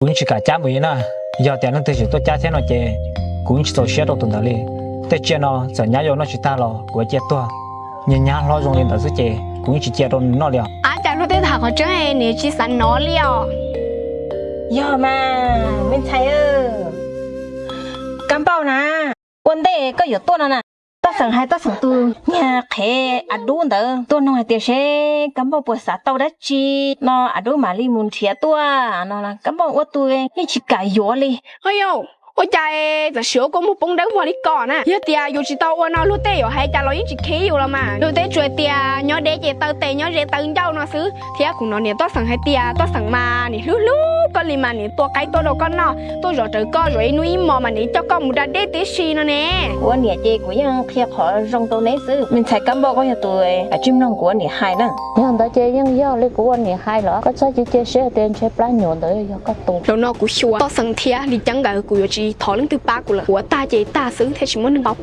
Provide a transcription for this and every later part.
Kuv yeej tsis kam cab npaum li na. Yog tias leej twg tseem tuaj cab thiab no ces kuv yeej tsis txaus siab rau tus ntawd li. Tej tsiaj no txawm nyab yuav noj tsis tag los kuv cia tuag. Nyab nyab hlob zoo li ntawd xwb ces kuv yeej tsis cia rau nws noj li os. Ab, cas hlub tej tham qhov tseeb es nws tsis xav nov li os. Yog mas, me ntxhais, Kab Npauj na, ua ntej koj yuav tuaj no na, Tooj Xeem hais Tooj Xeem tus niag qhev Av Dub ntawd tuaj noog hais tias seb Kab Npauj puas xav tau dab tsi no Av Dub mam li mus nrhiav tuaj no. Kab Npauj ua tus yeej tsis kam yuav li. Ho yog, ua cas tam sim ua kua muag poob dawb vog li ko na? Yog tias yus tsis tau ua no luag tej yuav hais cas los yeej tsis khib yus los mas. Luag tej tsuas tias nyob deb ces taw tes, nyob ze taw ncauj no xwb. Thiab kuv hnov niam Tooj Xeem hais tias Tooj Xeem mas nim hlub hlub koj li mas nim tua qaib tuaj rau koj noj, tuaj zov rawv koj zov ib hnub ib hmos mas nim coj koj mus da dej tib si no ne. Kuv ua niam ces kuv yeej qhia qhov zoo rau neb xwb. Me ntxhais Kab Npauj, koj yog tus kav tsij mloog kuv ua niam hais na. Yog ntawd ces yeej yog li kuv ua niam hais los koj txhob cia siab hais tias ntshe plab nyuam ntawd yog koj tus. Zaum no kuv xyuas Tooj Xeem thiab Lis Ceeb nkawd, kuv yuav tsis thov leej twg pab kuv lawm. Kuv ua tag ces tag xwb thiaj tsis muaj neeg paub.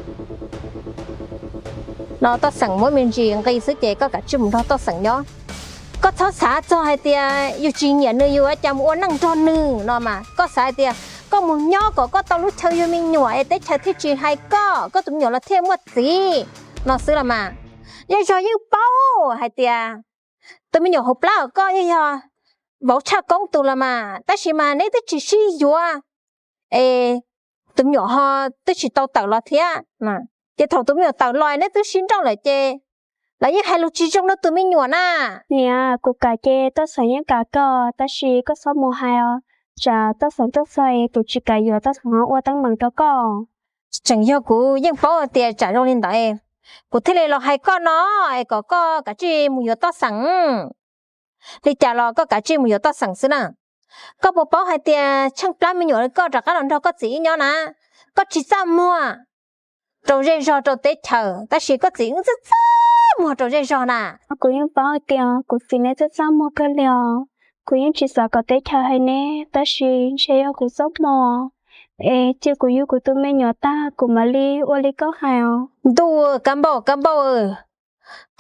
No Tooj Xeem muab me ntsis nqi xwb ces koj kav tsij mus nrog Tooj Xeem nyob. Koj txhob xav txog hais tias yus tsis nyiam nws yus ua cas mus ua neej nrog nws no mas. Koj xav hais tias koj mus nyob kom koj tau lub chaw yug me nyuam es teb chaws thiaj tsis hais koj, koj tus me nyuam los thiaj muaj txiv no xwb los mas. Yeej zog yeej paub hais tias tus me nyuam hauv plab uas koj yeej yog vauv Tshaj Koob tus los mas, tab sis mas neb twb tsis sib yuav es tus me nyuam ho twb tsis tau tawm los thiab. Ces thaum tus me nyuam tawm los neb twb sib nrauj lawm ces lawv yeej hais lus tsis zoo rau tus me nyuam na. Niam, kuv kam ces Tooj Xeem yeej kam koj, tab sis koj txhob mus hais os, tsam Tooj Xeem tuaj txog es kuv tsis kam yuav Tooj Xeem ho ua teeb meem rau koj. Tseem yog kuv yeej paub hais tias tsam zoo li ntawd, kuv thiaj li los hais koj no es kom koj kav tsij mus yuav Tooj Xeem. Li cas los koj kav tsij mus yuav Tooj Xeem xwb na. Koj puas paub hais tias tsheej plab me nyuam li koj rov qab los nrog koj txiv wb nyob na, koj tsis txaj muag rau zej zog rau teb chaws, tab sis koj txiv wb txaj txaj muag rau zej zog na. Kuv yeej paub hais tias kuv txiv neb txaj txaj muag kawg li os. Kuv yeej tsis xav kom teb chaws hais neb, tab sis ntshe yog kuv txoj hmoo es cia kuv yug kuv tus me nyuam tag kuv mam li ua li koj hais os. Ntuj, Kab Npauj, Kab Npauj,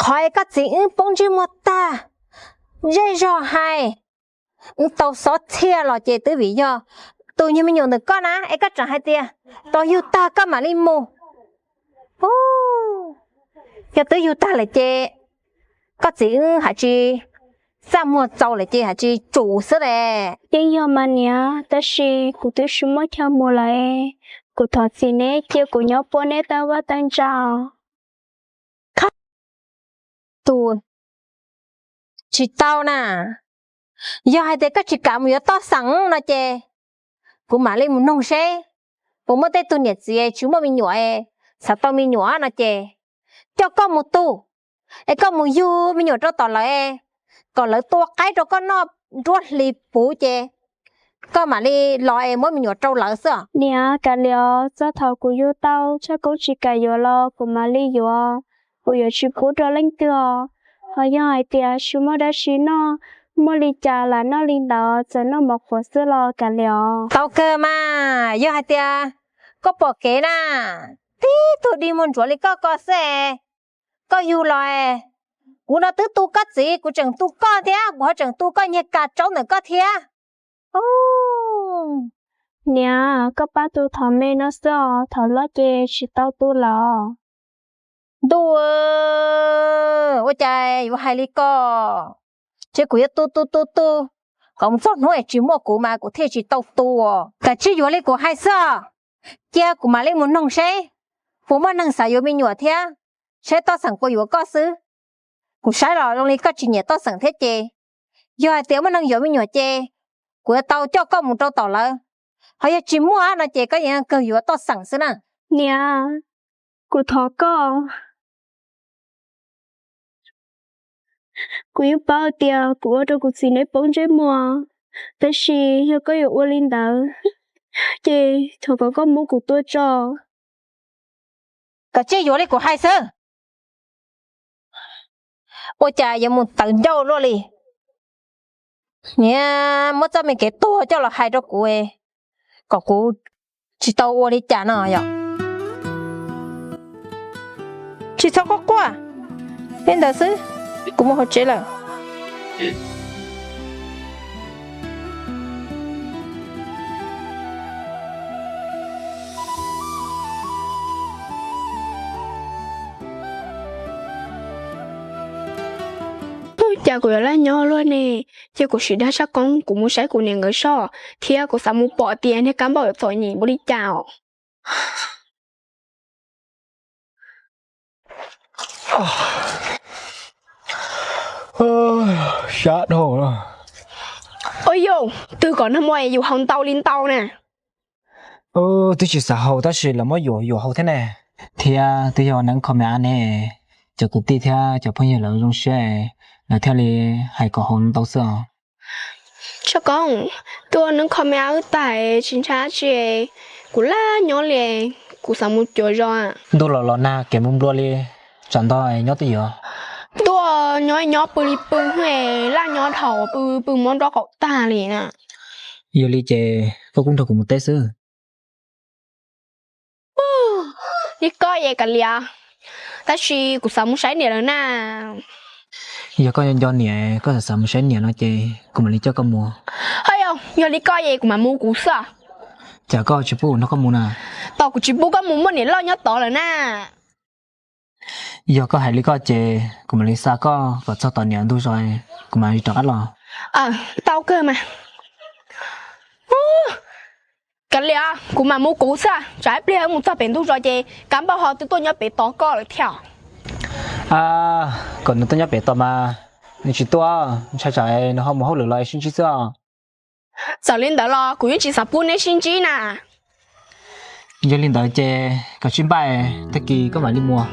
qhov es koj txiv wb poob ntsej muag tag, zej zog hais, wb tau xob txhiaj los ces twb vim yog tus nyuag me nyuam ntawm koj na, es koj tseem hais tias tau yug tag koj mam li mus. Yog twb yug tag lawm ces koj txiv wb hais tsis txaj muag, txaus lawm ces hais tsis tsum xwb las. Yeej yog mas niam, tab sis kuv twb tsis muaj chaw mus lawm es kuv thov txim neb cia kuv nyob puab neb tag vaj tag ntsa. Tus tsis tau na, yog hais tias koj tsis kam mus yuav Tooj Xeem no ces kuv mam li mus noog seb puas muaj tej tug niam txiv tsis muaj me nyuam, xav tau me nyuam no ces coj koj mus tu, es koj mus yug me nyuam rau tom lawv, kom lawv tua qaib rau koj noj nruab hlis puv ces koj mam li los es muab me nyuam rau lawv xwb. Niam, kav liam, txog thaum kuv yug tau Tshaj Koob tsis kam yuav los kuv mam li yuav, kuv yuav tsis pub rau leej twg os. Ho yog hais tias tsis muaj dab tsi noj, muaj li cas lam noj li ntawd, txawm noj mov qhuav xwb los kav liam. Tau kawg mas, yog hais tias koj pom kev na, tib tug dig muag ntsuav li koj ko xwb es koj yug los es, kuv no twb tu koj txiv, kuv tseem tu koj thiab, kuv ho tseem tu koj niag kas tsaub ntawm koj thiab. Niam, koj pab tu thaum me no xwb os, thaum loj ces tsis tau tu lawm. Ntuj, ua cas yuav hais li ko? Ces kuv yuav tu tu tu tu, kom mus txog hnub es tsis muaj kuv mas kuv thiaj tsis tau tu. Kav tsij yuav li kuv hais xwb, cia kuv mam li mus noog seb puas muaj neeg xav yuav me nyuam thiab, seb Tooj Xeem puas yuav koj xwb. Kuv saib los zoo li koj tsis nyiam Tooj Xeem thiab ces, yog hais tias muaj neeg yuav me nyuam ces kuv yuav tau coj koj mus rau tom lawv, ho yog tsis muaj no ces koj yeej kawg yuav Tooj Xeem xwb na. Niam, kuv thov koj. Kuv yeej paub tias kuv ua rau kuv txiv neb poob ntsej muag, tab sis yog koj yuav ua li ntawd, ces thov kom koj muab kuv tua tso. Kav tsij yuav li kuv hais xwb. Ua cas yuav mus tawv ncauj luaj li. Niam, muab txoj me kev tuag coj los hais rau kuv, kom kuv tsis tau ua li cas no yom. Tsis txhob quaj quaj li ntawd xwb, kuv mus hauv tsev lawm. Cas kuv yuav laj nyob luaj ne? Cia kuv sim dag Tshaj Koob kuv mus saib kuv niam nkawd soj, thiab kuv xav mus pom tias niag kab npauj yuav txom nyem npaum li cas os. Sab dhau. Ua yus twg kom nag hmo yus haus ntau li ntau na? Twb tsis xav haus tab sis lawv muab yuam yuam haus thiab ne. Thiab twb yog neeb kho me ab ne, cov kwv tij thiab cov phooj ywg lawv zoo siab, lawv thiaj li hais kom haus ntau xwb os. Tshaj Koob, tuaj neeb kho me ab wb tas tsis ntshai dab tsi, kuv laj nyob li, kuv xav mus cuav zos. Ntuj los los nag kev mus nplua li, tsam ntog nyob twj ywm. Tuaj nyob nyob pw li pw, laj nyob dhau pw pw mob nrob qaum tag li na. Yog li ces koj kuj nrog kuv mus teb xwb. Li koj es kav liam, tab sis kuv xav mus saib niam lawm na. Yog koj nco niam, koj xav mus saib niam no ces kuv mam li coj koj mus. Hos yog, yog li koj es kuv mam mus kuv xwb. Cas koj tsis pub kuv nrog koj mus na? Tos kuv tsis pub koj mus muaj niam loj nyob tod lawm na. Yog koj hais li koj ces kuv mam li xa koj kom txog tom niam ntug zos, kuv mam li rov qab los. Tau kawg mas. Kav liam, kuv mam mus kuv xwb, tsam ib pliag mus txog pem ntug zos ces kab npauj ho twb tuaj nyob pem tos koj lawm thiab. Kom nws tuaj nyob pem tos mas, nws tsis tuaj, ntshai tsam nws ho mus hauj lwm los sib ntsib xwb os. Txawm li ntawd los kuv yeej tsis xav pub neb sib ntsib na. Yog li ntawd ces koj sib npaj, tag kis koj mam li mus.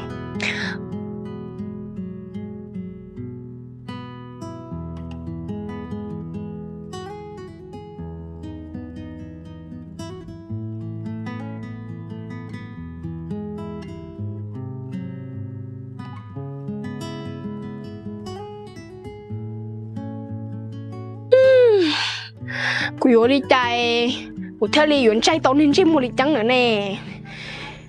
Kuv yuav ua li cas kuv thiaj li yuav ntsaig tau niag ntsej muag Lis Ceeb ntawd ne?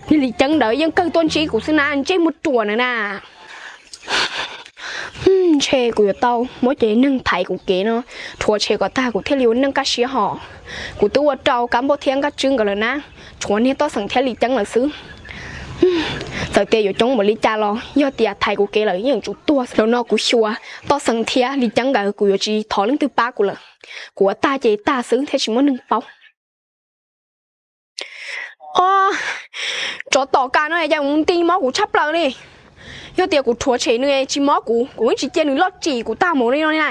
Niag Lis Ceeb ntawd yeej kawg tuaj ntsib kuv xwb na, ntsej muag ruam na na. Ntshe kuv yuav tau muab cov neeg thaiv kuv kev no rhuav tshem kom tag kuv thiaj li ua neej kaj siab hos. Kuv twb ua rau Kab Npauj thiab Nkaj Tswb nkawd lawm na, tshuav niag Toj Xeem thiab Lis Ceeb lawm xwb. Txawm tias yuav coob npaum li cas los yog tias thaiv kuv kev lawm yeej yuav tsum tuag. Zaum no kuv xyuas Toj Xeem thiab Lis Ceeb nkawd kuv yuav tsis thov leej twg pab kuv lawm. Kuv ua tag ces tag xwb thiaj tsis muaj neeg paub. Tsov tom kas no cas mus nti mob kuv tshaj plaws li. Yog tias kuv rhuav tshem nws tsis mob kuv, kuv yeej tsis cia nws loj tsim kuv tag mus li no li na.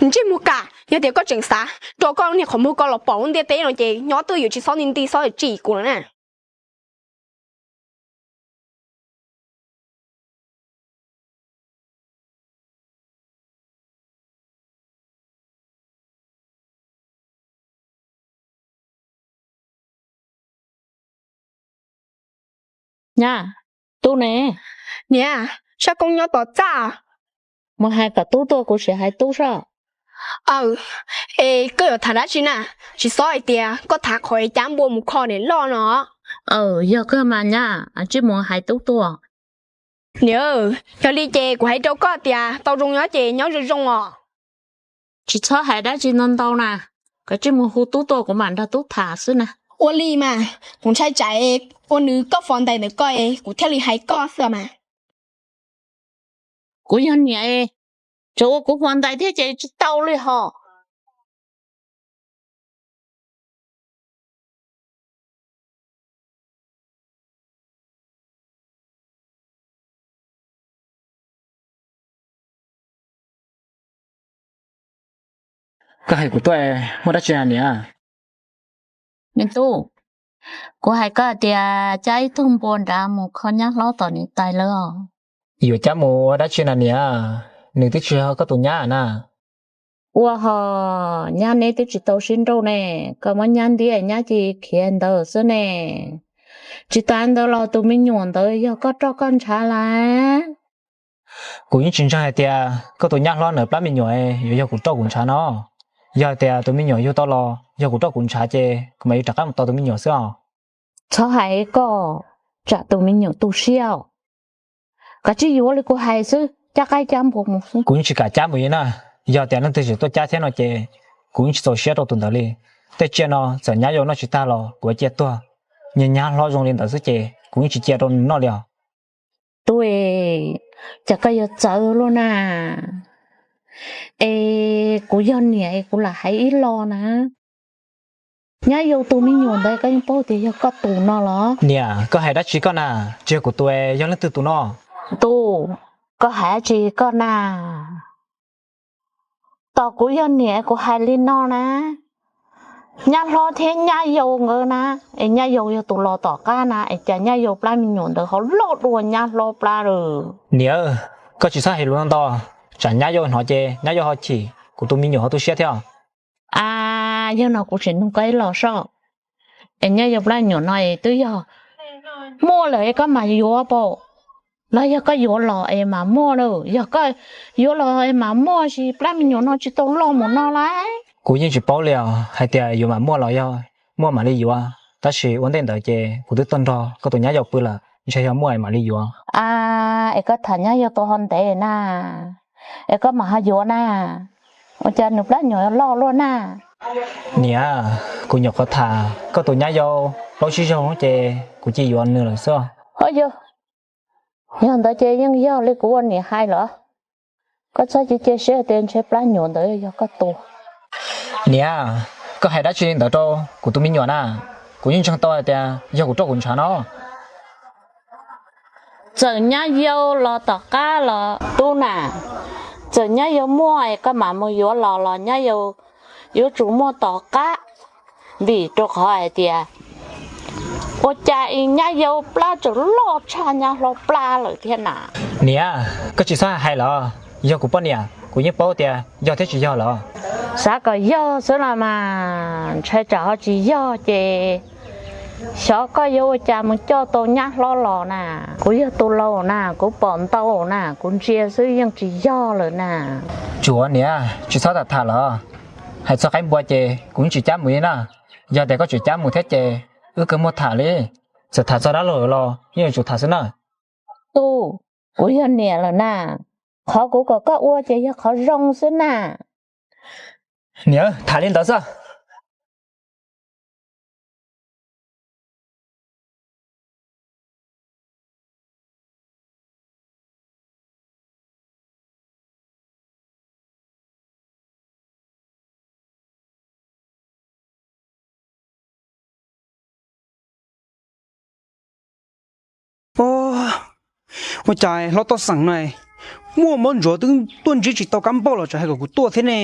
Ntsej muag kam, yog tias koj tseem xav rau koj niag qhov muag ko los pom lub ntiaj teb no ces nyob twj ywm tsis txhob nti nti txhob tsim kuv lawm na. Nyab, tub ne? Niam, Tshaj Koob nyob tom txaj. Mus hais kom tub tuaj kuv sim hais tub soj. Aw, es koj yuav tham dab tsi na? Tsis txhob hais tias koj tham qhov es cab npua mus kho niam loj no. Aw, yog kawg mas nyab, tsij mus hais tub tuaj. Niam, yog li ces kuv hais rau koj tias tau zoo nyob ces nyob zoo zoo os. Tsis txhob hais dab tsi ntau ntau na, koj tsij mus hu tub tuaj kuv mam nrog tub tham xwb na. Ua li mas, kuv ntshai tsam ua nws koj fov ntais ntawm koj es kuv thiaj li hais koj xwb mas. Kuv yog niam, tsuas ua kuv fov ntais thiab ces tsis tau li hos. Koj hais kuv tuaj muaj dab tsi niam? Me tub, kuv hais koj tias cab ib tug npua nrad mus kho nyab hlob tom niam tais lawv os. Yuav cab mus ua dab tsi na niam? Nws twb tsis yog koj tus nyab na. Ua ho, nyab neb twb tsis tau sib nrauj ne, koj muab nyab ntiab nyab cia li khiav ntawd xwb ne. Tsis tas ntawd los tus me nyuam ntawd yog koj roj koj ntshav lawm. Kuv yeej tsis ntseeg hais tias koj tus nyab hlob ntawd plab me nyuam yuav yog kuv roj kuv ntshav no. Yog hais tias tus me nyuam yug tau los yog kuv roj kuv ntshav ces kuv mam li rov qab mus tos tus me nyuam xwb os. Txhob hais koj, tsam tus me nyuam tu siab os. Koj tsij yuav li kuv hais xwb, cab qaib cab npua mus xwb. Kuv yeej tsis kam cab mus li na. Yog tias leej twg tseem tuaj cab thiab no ces kuv yeej tsis txaus siab rau tus ntawd li. Tej tsiaj no txawm nyab yuav noj tsis tag los kuv cia tuag. Niag nyab hlob zoo li ntawd xwb ces kuv yeej tsis cia rau nws noj li os. Tub, Cas koj yuav txawv luaj na? Es kuv yog niam es kuv lam hais ib lo na. Nyab Yau tus me nyuam ntawd koj yeej paub tias yog koj tus no los? Niam, koj hais dab tsi koj na? Tsis yog kuv tus, yog leej twg tus no? Tus, koj hais dab tsi koj na? Tos kuv yog niam kuv hais li no na, Nyab Hlob thiab Nyab Yau nkawd na, es Nyab Yau yog tus los tom qab na, es cas Nyab Yau plab me nyuam ntawd ho loj dua Nyab Hlob plab lawm? Niam, koj tsis txhob hais lus ntau, tsam Nyab Yau hnov ces Nyab Yau ho chim, kuv tus me nyuam ho tu siab thiab. A, yog no kuv tseem nug koj ib los soj, es Nyab Yau plab me nyuam no es twb yog muaj lawm es koj mam yuav pom, los yog koj yuav los es mam muaj lawm? Yog koj yuav los es mam muaj, sis plab me nyuam no tsis tau loj mus no lauj. Kuv yeej tsis paub li os, hais tias yuav mam muaj los yog muaj mam li yuav, tab sis ua ntej ntawd ces kuv twb tuaj nrog koj tus Nyab Yau pw lawm, ntshe yog muaj es mam li yuav. A, es koj tham Nyab Yau tau ho ntev na, es koj mam ho yuav na, ua cas nws plab me nyuam loj luaj na? Niam, kuv nyuam qhuav tham koj tus Nyab Yau plaub tsib zaug ces kuv cia yuav nws lawm xwb. Ho yog, yog ntawd ces yeej yog li kuv ua niam hais lawm. Koj txhob cia cia siab tias ntshe plab me nyuam ntawd yog koj tus. Niam, koj hais dab tsi li ntawd rau kuv tus me nyuam na? Kuv yeej ntseeg tau hais tias yog kuv roj kuv ntshav no. Txawm Nyab Yau los tom qab los tub na, txawm Nyab Yau muaj es koj mam mus yuav los los Nyab Yau yuav tsum muaj tom qab, vim rau qhov hais tias ua cas es Nyab Yau plab tseem loj tshaj Nyab Hlob plab lawm thiab na. Niam, koj tsis txhob hais lawm, yog kuv poj niam kuv yeej paub tias yog thiab tsis yog lawm. Xav kom yog xwb los mas, ntshai tsam ho tsis yog ces xyov koj yuav ua cas mus coj tau Nyab Hlob los na. Kuv yog tus laus na, kuv pom ntau na, kuv ntsia xwb yeej tsis yog lawm na. Tsuav niam, tsis txhob tham tham lawm, hais txog qaib npua ces kuv yeej tsis cab mus li na. Yog tias koj tseem cab mus thiab ces wb kawg muaj tham li, txawm tham txog dab laug los yeej yuav tsum tham xwb na. Tus, kuv yog niam lawm na, qhov kuv kom koj ua ces yog qhov zoo xwb na. Niam, tham li ntawd xwb. Ua cas hlob Toj Xeem no muaj mob ntsuav twb tuaj ntsib tsis tau Kab Npauj los tseem hais kom kuv tuaj thiab ne?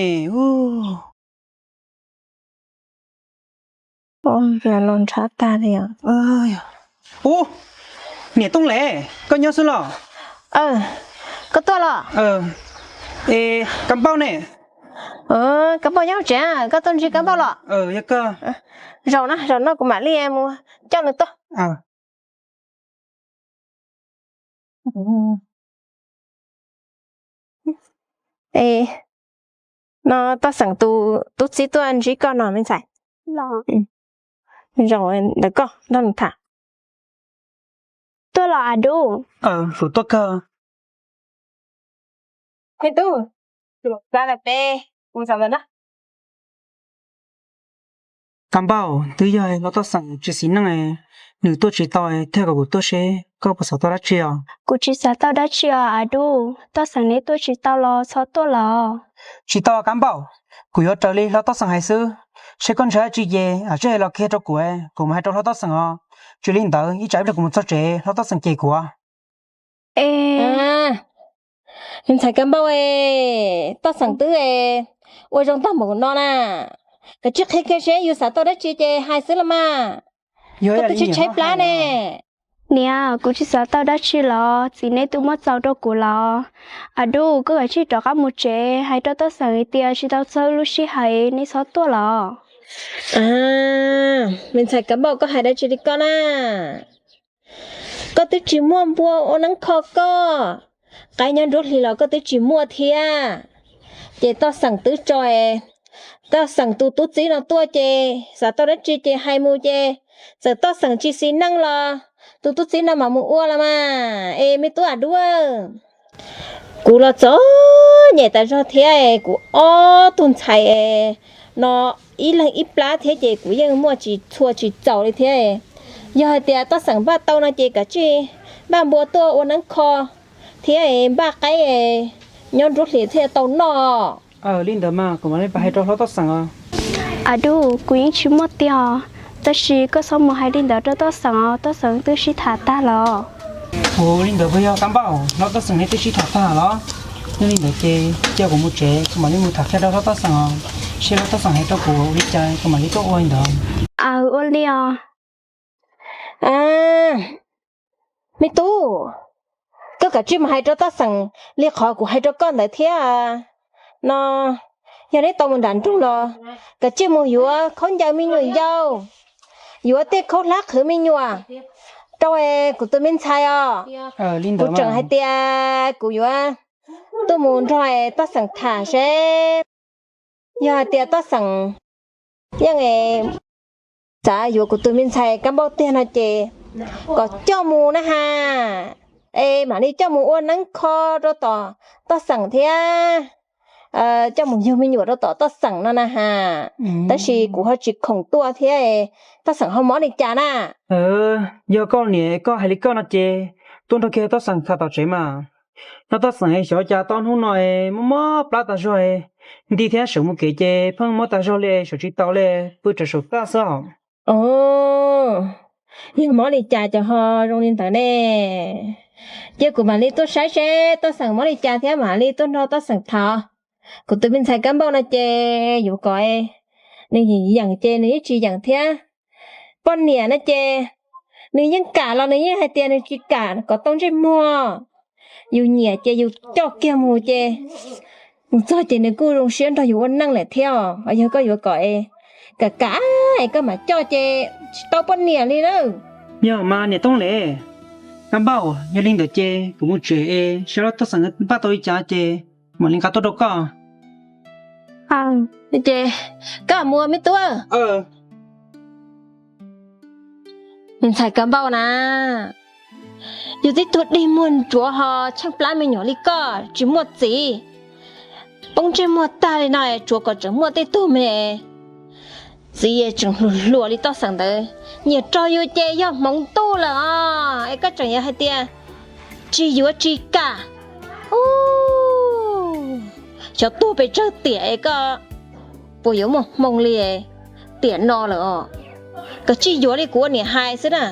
Ub, niam Tooj Lev, koj nyob xwb los? Koj tuaj los? Kab Npauj ne? Kab Npauj nyob hauv tsev, koj tuaj ntsib Kab Npauj los? Zaum no, zaum no kuv mam li mus coj nws tuaj. Es no Toj Xeem tus tub txib tuaj ntsib koj no me ntxhais. Zaum ntawm koj nrog nws tham. Tuaj los a dub? Tuaj kawg. Me tub, peb mus txog ntawm no. Kab Npauj, twb yog hlob Toj Xeem tsis xis neej, nws tuaj tsis tau thiaj kom kuv tuaj seb koj puas xav tau dab tsi os. Kuv tsis xav tau dab tsi os a dub, Toj Xeem neb tuaj tsis tau los txhob tuaj los. Tsis tau Kab Npauj, kuv yuav raws li hlob Toj Xeem hais xwb. Seb koj ntshaw dab tsi ces tseg los qhia rau kuv, kuv mam hais rau hlob Toj Xeem os. Tsis li ntawd ib tsam ib pliag kuv mus txog tsev hlob Toj Xeem cem kuv. Me ntxhais Kab Npauj, Toj Xeem twb ua zoo tag mus no na, koj tsij qhia kiag seb yus xav tau dab tsi ces hais xwb los mas. Koj twb tshaib tshaib plab ne. Niam, kuv tsis xav tau dab tsi los txiv neb twb muab txaus rau kuv los. A dub, koj kav tsij rov qab mus tsev, hais rau Toj Xeem hais tias tsis tau txog lub sij hawm neb txhob tuaj los. Me ntxhais Kab Npauj, koj hais dab tsi li koj na? Koj twb tsis muaj npua ua neeb kho koj, qaib nyob nruab hlis los koj twb tsis muaj thiab. Ces Toj Xeem twb tso, Toj Xeem tus tub txib no tuaj ces xav tau dab tsi ces hais mus ces txawm Toj Xeem tsis xis neej los tus tub txib no mam mus ua los mas. Es me tub a dub, kuv los txom nyem tas zog thiab, kuv ob tug ntxhais no ib leeg ib plab thiab ces kuv yeej muaj tsis txhua tsis txaus li thiab. Yog hais tias Toj Xeem npaj tau no ces kav tsij npaj npua tuaj ua neeb kho, thiab npaj qaib nyob nruab hlis thiaj tau noj. Li ntawd mas kuv mam li pab hais rau hlob Toj Xeem os. Aw, kuv yeej tsis muaj tiag os, tab sis koj txhob mus hais li ntawd rau Toj Xeem os, Toj Xeem twb sib tham tag los. Ua li ntawd puas yog Kab Npauj, hlob Toj Xeem neb twb sib tham tag los? Yog li ntawd ces cia kuv mus tsev, kuv mam li mus tham qhia rau hlob Toj Xeem os, seb hlob Toj Xeem hais rau kuv li cas kuv mam li tuaj ua li ntawd. Aw, ua li os. Me tub, koj kav tsij mus hais rau Toj Xeem li qhov kuv hais rau koj ntawd thiab no. Yog neb tau mus nram nroog los kav tsij mus yuav khaub ncaws me nyuam yaus, yuav tej khaub hlab qhwv me nyuam rau kuv tus me ntxhais os. Kuv tseem hais tias kuv yuav tuaj mus nrog Toj Xeem tham seb yog hais tias Toj Xeem yeej xav yuav kuv tus me ntxhais Kab Npauj tiag no ces kom coj mus na has, es mam li coj mus ua neeb kho rau tom Toj Xeem thiab coj mus yug me nyuam rau tom Toj Xeem no na has. Tab sis kuv ho tsis khoom tuaj thiab, Toj Xeem ho mob li cas na? Yog koj niam koj hais li koj no ces tuaj nrog kiag Toj Xeem tham tom tsev mas. Hlob Toj Xeem xyov cas tau hnub no mob mob plab tas zog, nti thiab sawv mus kev ces pheej mob tas zog li, sawv tsis tau li, pw rau saum txaj xwb os. Yog mob li cas cov ho zoo li ntawd ne? Ces kuv mam li tuaj saib seb Toj Xeem mob li cas thiab mam li tuaj nrog Toj Xeem tham. Kuv tus me ntxhais Kab Npauj no ces yuav kom nws yeem ces nws yeej tsis yeem thiab. Poj niam no ces nws yeej kam los nws yeej hais tias nws tsis kam kom tau ntsej muag. Yus nyiam ces yus coj kiag mus ces mus txog ces nws kuj zoo siab nrog yus ua neej lawm thiab os. Yog koj yuav kom es kam kam es koj mam coj ces tsis tau poj niam li na. Yog mas niam Tooj Lis, Kab Npauj, yog li ntawd ces kuv mus tsev es seb hlob Toj Xeem npaj tau li cas ces mam li nqa tuaj rau koj. Ces koj mus me tub. Me ntxhais Kab Npauj na, yus tib tug dig muag ntsuav ho tsheej plab me nyuam li koj tsis muaj txiv, poob ntsej muag tag li no tsuav kom tseem muaj tej tug me txiv tseem hluas hluas li Toj Xeem ntawd nyiam rau yus ces yog hmoov ntuj lawm os. Es koj tseem yuav hais tias tsis yuav tsis kam. Xyov tuag pes tsawg tiam es koj puas yuav muaj hmoo li tiam no lawm os. Koj tsis yuav li kuv ua niam hais xwb na.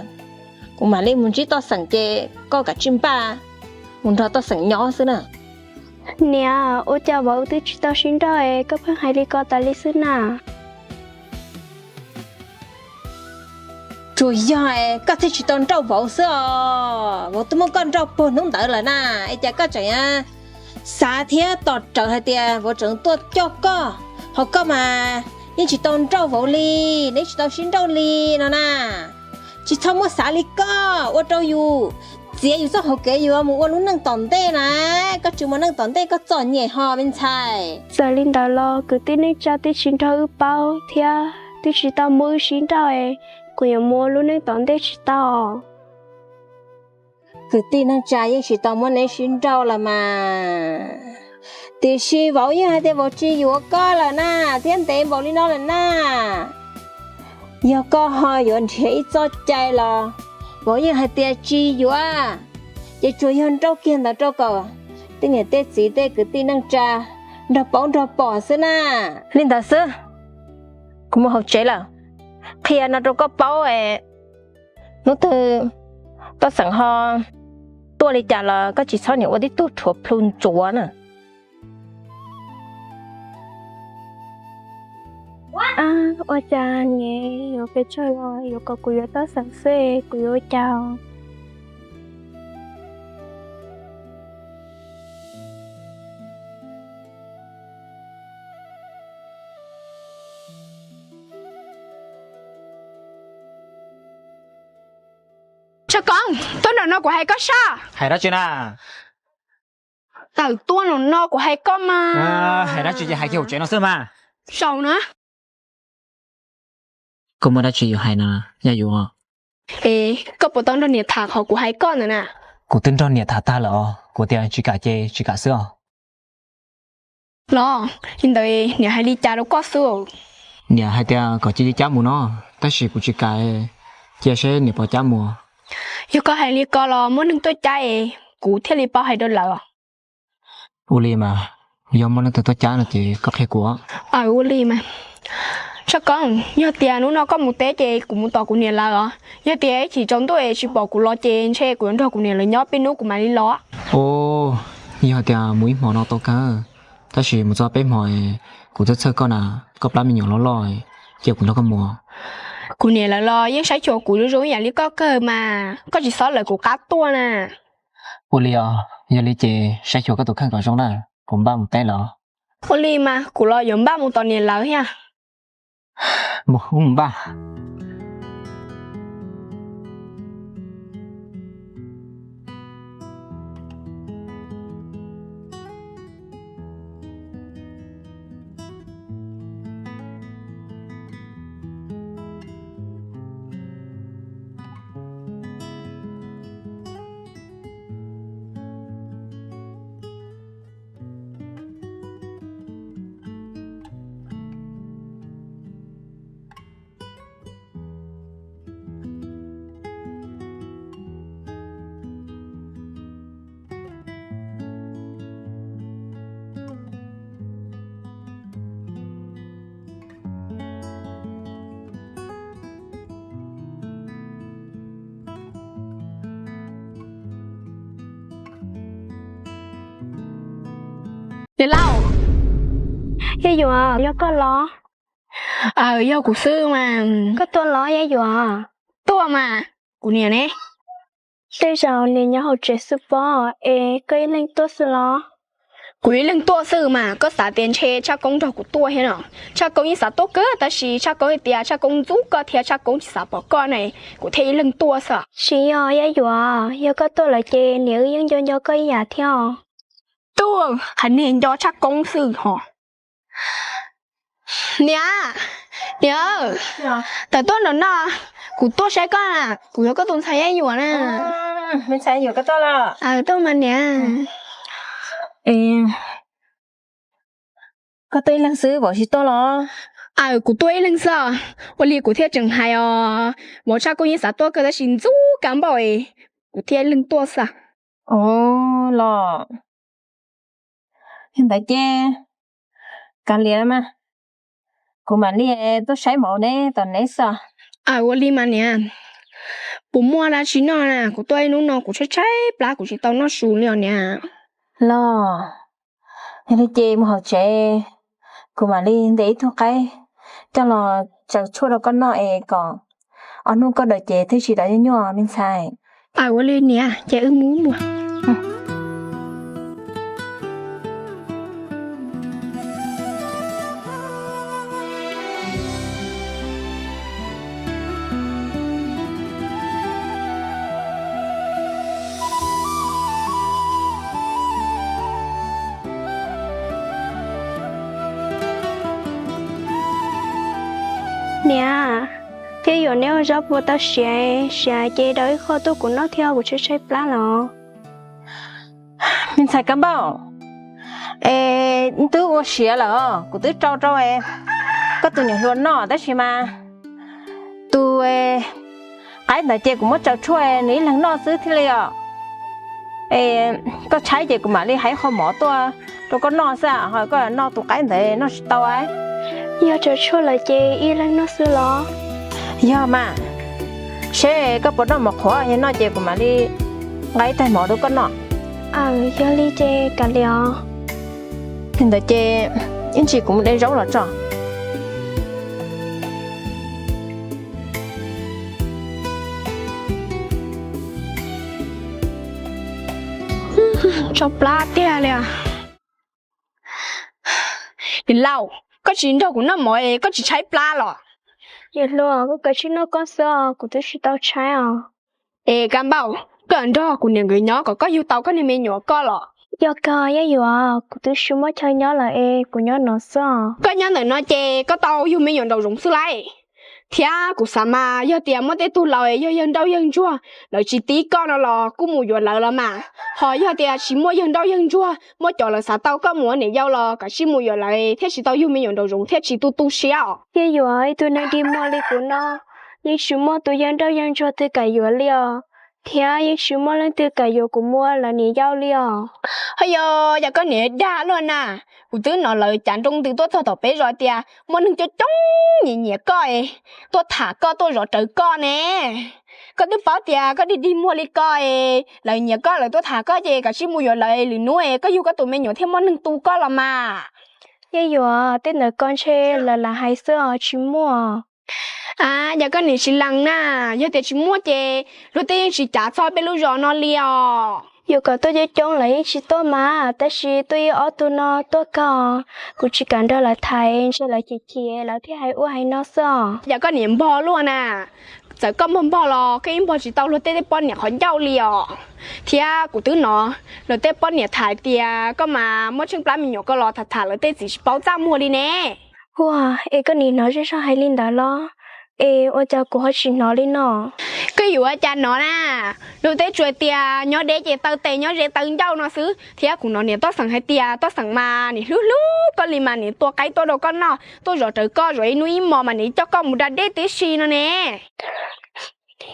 Kuv mam li mus ntsib Toj Xeem ces koj kav tsij npaj mus nrog Toj Xeem nyob xwb na. Niam, ua cas vauv twb tsis tau sib nrauj es koj pheej hais li ko tas li xwb na? Tsuas yog koj thiaj tsis tau nrauj vauv xwb os. Vauv twb muab koj nrauj puag hnub ntawd lawm na, es cas koj tseem xav thiab tos rawv hais tias vauv tseem tuaj coj koj, ho koj mas yeej tsis tau nrauj vauv li, neb tsis tau sib nrauj li no na. Tsis txhob muab xav li koj, ua rau yus txiav yus txoj hauv kev yuav mus ua lub neej tom ntej na. Koj tsis mus neej tom ntej koj txom nyem ho me ntxhais. Txawm li ntawd los kwv tij neej tsa twb tsis nrog wb paub thiab twb tsis tau muab wb sib nrauj, kuv yuav mus ua lub neej tom ntej tsis tau. Kwv tij neej tsa yeej tsis tau muab neb sib nrauj los mas, tiam sis vauv yeej hais tias vauv tsis yuav koj lawm na, thiab ntev npaum li no lawm na. Yog koj ho yuav nrhiav ib txoj cai los vauv yeej hais tias tsis yuav, ces tsuas yog nrauj kiag ntawd rau kom tej niam tej txiv tej kwv tij neej tsa nrog paub nrog pom xwb na. Li ntawd xwb, kuv mus hauv tsev lawm. Qhia no rau koj paub, hnub twg Toj Xeem ho tuaj li cas los koj tsis txhob niam ua tib tug rhuav plhu ntsuav na. Ua cas niam yuav pes tsawg los yuav kom kuv yuav Toj Xeem xwb, kuv yuav ua cas? Tshaj Koob, tuaj nram no kuv hais koj sab. Hais dab tsi na? Tawm tuaj nram no kuv hais koj mas. Hais dab tsi ces hais kiag hauv tsev no xwb mas. Saum na. Koj muaj dab tsi yuav hais na, yog yuav? Es koj puas tau nrog niam tham qhov kuv hais koj ntawd na? Kuv twb nrog niam tham tag lawm os, kuv tias tsis kam ces tsis kam xwb os. Los, li ntawd niam hais li cas rau koj xwb? Niam hais tias kom cia li cab mus no, tab sis kuv tsis kam, cia seb niam puas cab mus. Yog koj hais li ko los muab neeg tuaj cab es kuv thiaj li paub hais rau lawv. Ua li mas, yog muaj leej twg tuaj cab no ces koj qhia kuv. Aw, ua li mas. Tshaj Koob, yog tias hnub no koj mus teb ces kuv mus tos kuv niam lawv os. Yog tias ib chim tsaus ntuj es tsis pom kuv los ces ntshe kuv yuav nrog kuv niam lawv nyob peb hnub kuv mam li los. Os, yog tias mus ib hmo no tau kawg, tab sis mus txog peb hmo, kuv txhawj txhawj koj na, koj plab me nyuam loj loj, cia kuv nrog koj mus. Kuv niam lawv los yeej saib xyuas kuv zoo zoo ib yam li koj kawg mas, koj tsis txhob lawv kuv qab tuaj na. Ua li os, yog li ces saib xyuas koj tus kheej kom zoo na, kuv npaj mus teb lawm. Ua li mas kuv los yuav npaj mus tos niam lawv thiab. Mus, mus npaj. Niam laus, Yaj Yuam, yog koj los? Aw, yog kuv xwb mas. Koj tuaj los Yaj Yuam? Tuaj mas, kuv niam ne? Tej zaum niam nyob hauv tsev xwb pob, es koj ib leeg tuaj xwb los? Kuv ib leeg tuaj xwb mas, koj xav tias ntshe Tshaj Koob nrog kuv tuaj thiab no. Tshaj Koob yeej xav tuaj kawg tab sis Tshaj Koob hais tias Tshaj Koob ntxub koj thiab Tshaj Koob tsis xav pom koj ne, kuv thiaj ib leeg tuaj xwb. Tsis yog Yaj Yuam, yog koj tuaj lawm ces niam wb yeej nco nco koj ib yam thiab os. Tuaj qhov niag nco Tshaj Koob xwb hos. Niam, niam, tawm tuaj nram no, kuv tuaj saib koj na, kuv yog koj tus ntxhais Yaj Yuam na. Me ntxhais Yuam, koj tuaj los? Tuaj mas niam. Koj tuaj ib leeg xwb, Vauv tsis tuaj los? Aw, kuv tuaj ib leeg xwb. Ua li kuv thiaj tseem hais os, Vauv Tshaj Koob yeej xav tuaj kawg tab sis ntxub kab npaum, kuv thiaj ib leeg tuaj xwb. Os, los. Yog ntawd ces kav liam mas, kuv mam li tuaj saib Vauv neb tom neb xwb. Aw, ua li mas niam. Puas muaj dab tsi noj na? Kuv tuaj ib hnub no kuv tshaib tshaib plab, kuv tsis tau noj su li os niam. Los, yog li ces mus hauv tsev, kuv mam li ntes ib tug qaib coj los tsaws tshuaj rau koj noj es kom ob hnub koj dawm ces thiaj tsis dawm nyuaj nyuaj me ntxhais. Aw, ua li niam, ces wb mus mus. Niam, thiab yuav neb ua zaub puas tau siav, siav ces daus ib qho tuaj kuv noj thiab, kuv tshaib tshaib plab los. Me ntxhais Kab Npauj, es twb ua siav lawm, kuv twb rau rau koj tus niam hluas noj tab sis mas tus qaib ntawd ces kuv muab tsaws tshuaj nws ib leeg noj xwb thiaj li os. Es koj tshaib ces kuv mam li hais qho mov tuaj rau koj noj xwb, ho koj noj tus qaib ntawd noj tsis tau. Yog tsaws tshuaj lawm ces ib leeg noj xwb los? Yog mas, seb koj puas noj mov qhuav, yog noj ces kuv mam li nqa ib tais mov rau koj noj. Aw, yog li ces kav liam os. Li ntawd ces ib ntsis kuv mus de zaub los tso. Tshaib plab tiag li. Niam laus, koj tsis nrog kuv noj mov es koj tsis tshaib plab los? Niam hluas, koj kav tsij noj koj xwb os, kuv twb tsis tau tshaib os. Es Kab Npauj, koj nrog kuv niam nkawd nyob kom koj yug tau koj niag me nyuam koj los? Yog kawg Yaj Yuam, kuv twb tsis muaj chaw nyob lawm es kuv nyob no xwb os. Koj nyob ntawm no ces koj tau yug me nyuam nraum zoov xwb lauj. Thiab kuv xav mas yog tias muaj tej tug laus yog yawg nrauj yawg ntsuag lawv tsis tib koj no los kuj mus yuav lawv los mas. Ho yog tias tsis muaj yawg nrauj yawg ntsuag, muaj cov lawv xav tau koj mus ua niam yau los kav tsij mus yuav lawv thiaj tsis tau yug me nyuam nraum zoov thiaj tsis tu tu siab os. Yaj Yuam, ib tug neeg dig muag li kuv no, yeej tsis muaj tus yawg nrauj yawg ntsuag twg kam yuav li os. thiab yeej tsis muaj leej twg kam yuav kuv mus ua lawv niam yau li os. Ho yog, yog koj niam dag luaj na, kuv twb hnov lawv cav nroo ntws tuaj txog tom peb zos tias muaj neeg coob coob nyiam nyiam koj es tuaj tham koj tuaj zov rawv koj ne. Koj twb paub tias koj dig dig muag li ko es lawv nyiam koj lawv tuaj tham koj ces koj cia li mus yuav lawv lwm hnub es koj yug koj tus me nyuam thiaj muaj neeg tu koj los mas. Yeej yuav, tej ntawd ko ntshe lawv lam hais xwb os, tsis muaj. A, yog koj niam tsis lees na, yog tias tsis muaj ces luag tej yeej tsis cav txog peb lub zos no li os. Yuav kom tuaj coob coob lawv yeej tsis tuaj mas, tab sis tuaj ib ob tug no tuaj kawg. Kuv tsis kam nrog lawv tham, ntshe lawv chim chim lawv thiaj hais ua hais no xwb os. Yog koj niam npog luaj na, txawm koj npog npog los koj yeej npog tsis tau luag tej poj niam qhov ncauj li os. Thiab kuv twb hnov luag tej poj niam tham tias koj mas muab tsheej plab me nyuam koj los tham tham lawv tej txiv tsis paub txaj muag li ne. Ua, es koj niam hnov zej zog hais li ntawd los? Es ua cas kuv ho tsis hnov li no? Koj yuav ua cas hnov na, luag tej tsuas tias nyob deb ces taw tes nyob ze taw ncauj no xwb. Thiab kuv hnov niam Toj Xeem hais tias Toj Xeem mas nim hlub hlub koj li mas nim tua qaib tuaj rau koj noj, tuaj zov rawv koj zov ib hnub ib hmos mas nim coj koj mus da dej tib si no ne.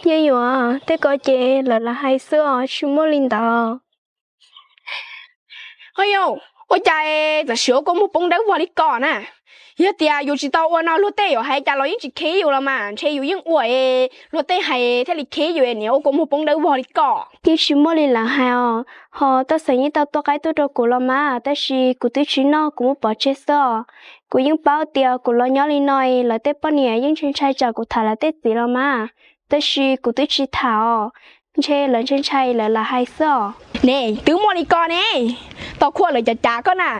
Yeej yuav, tej ko ces lawv lam hais xwb os, tsis muaj li ntawd. Ho yog, ua cas txawm siv ua kua muag poob dawb vog li ko na? Yog tias yus tsis tau ua no luag tej yuav hais cas los yeej tsis khib yus los mas, ntshe yus yeej ua es luag tej hais thiaj li khib yus es niam ua kua muag poob dawb vog li ko. Yeej tsis muaj li lawv hais os, ho Toj Xeem yeej tau tua qaib tuaj rau kuv los mas, tab sis kuv twb tsis noj, kuv muab pov tseg xwb os. Kuv yeej paub tias kuv los nyob li no es lawv tej poj niam yeej ntshai ntshai tsam kuv tham lawv tej txiv los mas, tab sis kuv twb tsis tham os, ntshe lawv ntshai ntshai lawv lam hais xwb os. Ne, twb muaj li ko ne, tau khuaj lawv cav cav koj na,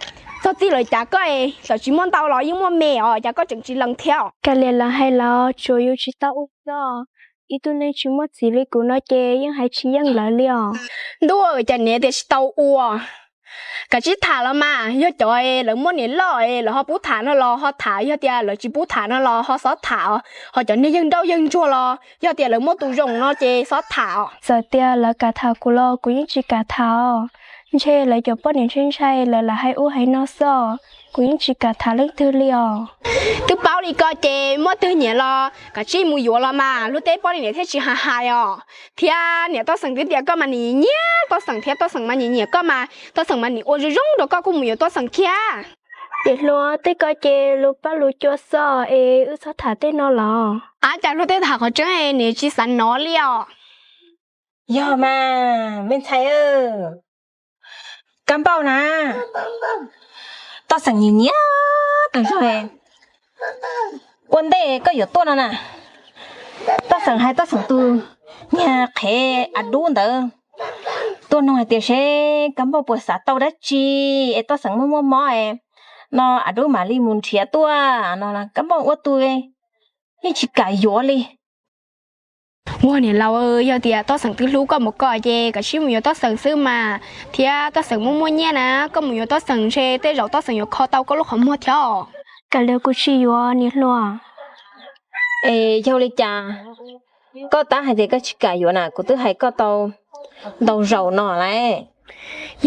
txog txij lawv cav koj es txawm tsis muaj ntau los yeej muaj me os, cas koj tseem tsis lees thiab? Kav liam lawv hais los, tsuas yus tsis tau ua xwb os. Ib tug neeg tsis muaj txiv li kuv no ces yeej hais tsis yeej lawv li os. Ntuj, cas niam tias tsis tau ua. Kav tsij tham los mas, yog cov lawv muaj niam loj lawv ho pub tham no los ho tham, yog tias lawv tsis pub tham no los ho xob tham os. Ho cov niag yawg nrauj yawg ntsuag los yog tias lawv muaj tus zoo no ces xob tham os. Txawm tias lawv kam tham kuv los kuv yeej tsis kam tham os. Ntshe lawv cov poj niam ntshai ntshai lawv lam hais ua hais no xwb os, kuv yeej tsis kam tham leej twg li os. Twb paub li ko ces muaj twg nyiam los kav tsij mus yuav los mas, luag tej poj niam thiaj tsis hais hais os. Thiab niam Toj Xeem twb tias koj mas nim nyiam Toj Xeem thiab Toj Xeem mas nim nyiam koj mas, Toj Xeem mas nim ua zoo zoo rau koj, kuj mus yuav Toj Xeem kiag. Niam hluas, tej ko ces lus paj lus cua xwb es wb txhob tham tej no los. Ab, cas luag tej tham qhov tseeb niam tsis xav hnov li os. Yog mas me ntxhais, Kab Npauj na, Toj Xeem nim nyiam kawg zog. Ua ntej koj yuav tuaj no na, Toj Xeem hais Toj Xeem tus niag qhev a dub ntawd tuaj noog hais tias seb Kab Npauj puas xav tau dab tsi es Toj Xeem muaj muaj mob no, a dub mam li mus nrhiav tuaj no. Kab Npauj ua tus yeej tsis kam yuav li. Ua niam laus, yog tias Toj Xeem twb hlub koj mus koj ces kav tsij mus yuav Toj Xeem xwb mas, thiab Toj Xeem muaj muaj nyiaj na, koj mus yuav Toj Xeem ntshe tej zaum Toj Xeem yuav kho tau koj lub qhov muag thiab. Kav liam kuv tsis yuav niam hluas. Es yog li cas koj tab hais tias koj tsis kam yuav na? Kuv twb hais koj tau ntau zaus no lawm.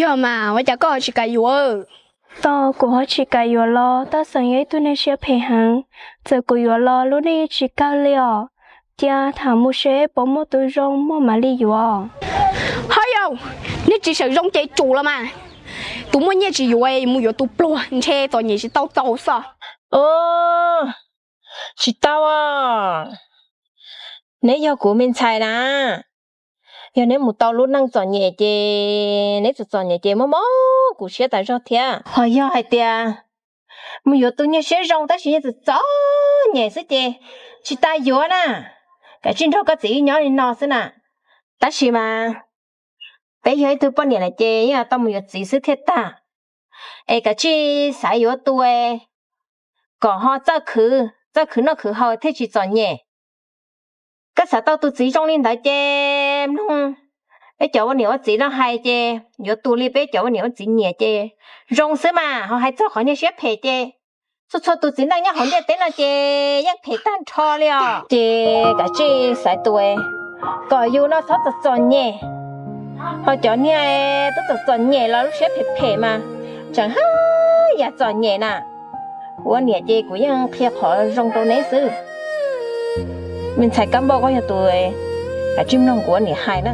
Yog mas ua cas koj ho tsis kam yuav? Tau kuv ho tsis kam yuav los Toj Xeem yog ib tug neeg siab phem heev, txawm kuv yuav los lub neej tsis kawg li os. Cia tham mus seb puas muaj tus zoo muaj mam li yuav. Ho yog, nej tsis sawm zoo ces tsum los mas. Tus muaj nyiaj tsis yuav mus yuav tus pluag ntshe txom nyem tsis tau txaus xwb. Tsis tau, neb yog kuv me ntxhais na. Yog neb mus tau lub neej txom nyem ces neb txom txom nyem ces mob mob kuv siab tas zog thiab. Ho yog hais tias mus yuav tus nyiaj siab zoo tab sis nyiaj txom txom nyem xwb ces tsis tas yuav na. Kav tsij nrog koj txiv wb nyob li no xwb na. Tab sis mas peb yog ib tug poj niam lawm ces yeej tau mus yuav txiv xwb thiaj tag. Es kav tsij xav yuav tus kom ho txawj khwv, txawj khwv noj khwv haus thiaj tsis txom nyem. Koj xav tau tus txiv zoo li ntawd ces mloog peb cov ua niam ua txiv no hais ces yuav tus li peb cov ua niam ua txiv nyiam ces zoo xwb mas. Ho hais txog qhov niag siab phem ces txhua txhua tus txiv neej nyob hauv ntiaj teb no ces yeej phem tag nrho li os. Ces kav tsij xaiv tus kom yus no txhob txom txom nyem. Ho cov niag twb txom txom nyem los lub siab phem phem mas tseem haj yam txom nyem na. Kuv ua niam ces kuv yeej qhia qhov zoo rau neb xwb. Me ntxhais Kab Npauj, koj yog tus, kav tsij mloog kuv ua niam hais na.